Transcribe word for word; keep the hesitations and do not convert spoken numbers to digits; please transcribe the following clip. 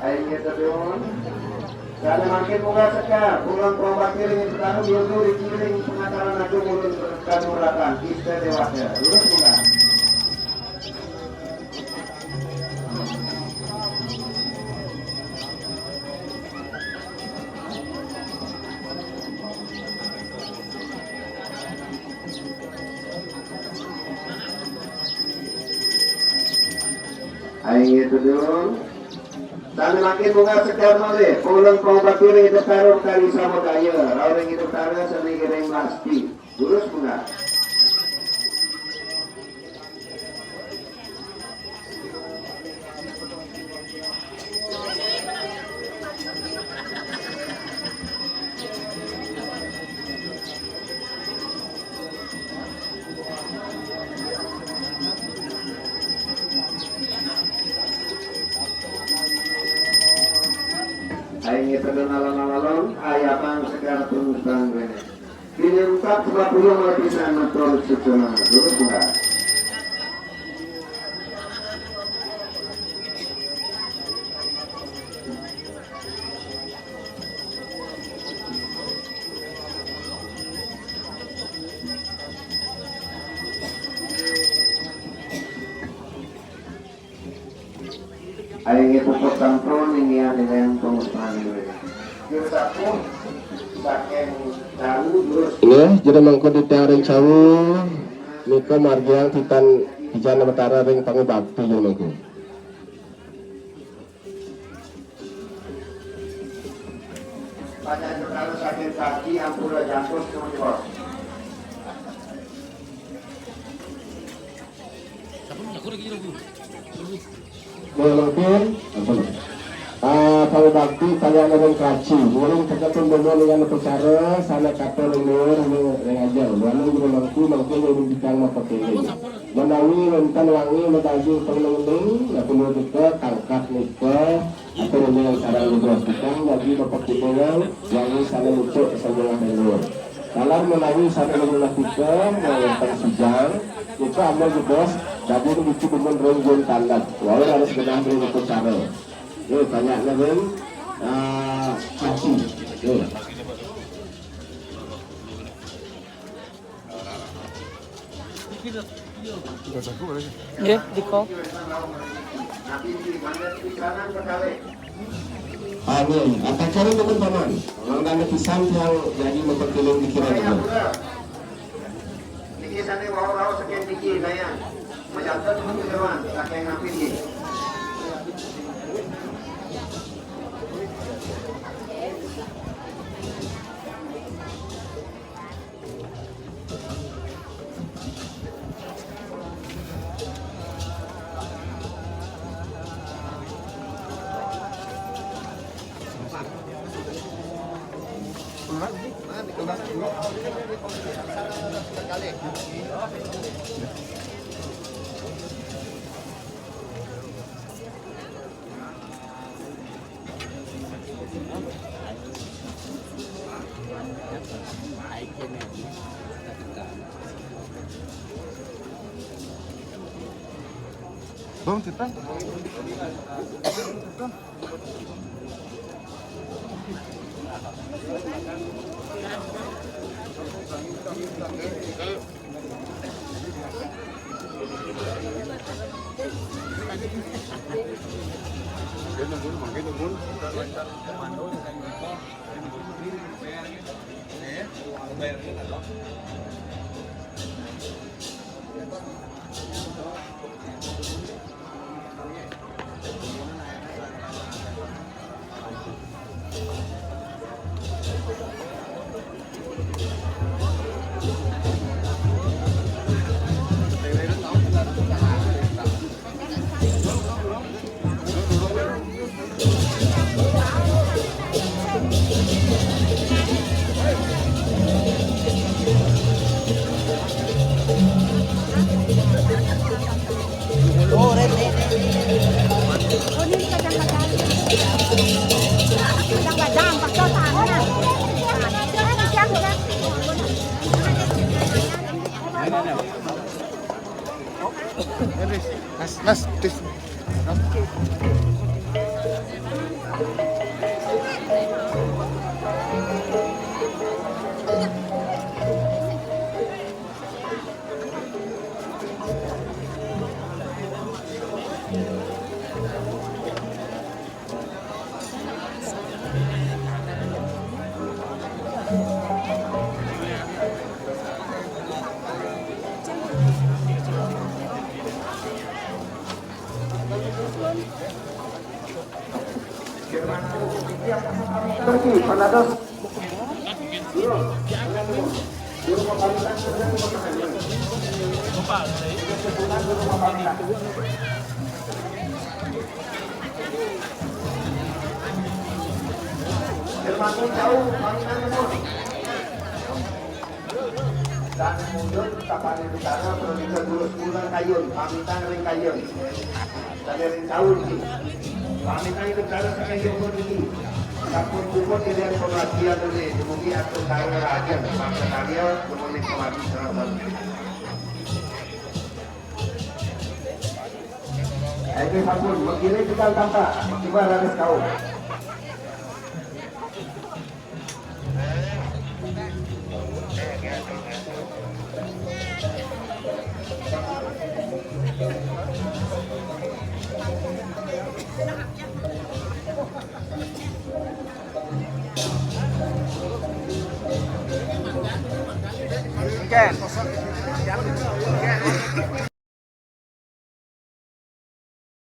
Inggih tedun. Sané mangkin munggah sekar, pulang Purwakti ring Petara, diundur ring pangataran agung ulun Kanurakan, Ista Déwata. Lurus munggah. Inggih tedun. Sané mangkin munggah sekar malih, pulang Purwakti ring Petara kari samudaya, rauh ring Petara sané ngiring lasti. Lurus munggah. Inggih tedun alon-alon, ayabang sekar pun bang. Pinuntat sepuluh lapisan motor sekolah dulu, Bunda. Inggih puput sampun, inggih, inggih, pungkasan. Juru sapu saking Dawu, jurus. Inggih, jero mangku titiang ring Dawu nika margiang titiang Ida Batara ring pangubakti, jero mangku. Panjenengan saking Kaki ampura jantos, nuwun, Bos. Mangkin, ampun. Ah, pangubakti kaliyan ring kaci, ngiring tekepun bumbu dengan upacara, sané katon ring luhur, ring ajeng. Duaning jero mangku, mangkin ring bidang mapakiling. Menawi wénten wangi madaging pangliling, napi nika tangkat nika, atur ring sareng lugrah bidang, jagi mapakiling, wangi sané mucuk sajeroning luhur. Taler menawi sané nulungaken nika, wénten sujang, nika amel jebos, daging biji demen ring jun tandeg. Wau raris genah ring upacara. Nggih, banyak ring, ah, kaci. Nggih. Nggih, dika. Amin. Atacara dukun paman. Mangdane pisan tiang jagi mapakiling pikiran ibu. Niki sane wau raos saking niki, Dayang. Majanten pun keseruan, saking napi niki. Bang, Tita. Mas, mas, tis. Pergi, Panados. Termasuk jauh, pamitan, Bos. Dan mundur, Tapanin Utara, Veronica Gulus, Bulan Kayun, pamitan ring Kayun. Dari ring Kayun, Ki. Pamitan itu cara saya jumpa dulu. Sampun puput kalian pengertian dulu, dumugi atur karo raja, bangsa kalian, dumugi pengabdi serasan. Ini sampun, menggiring kita tampak, mengkibar harus kau. Ken.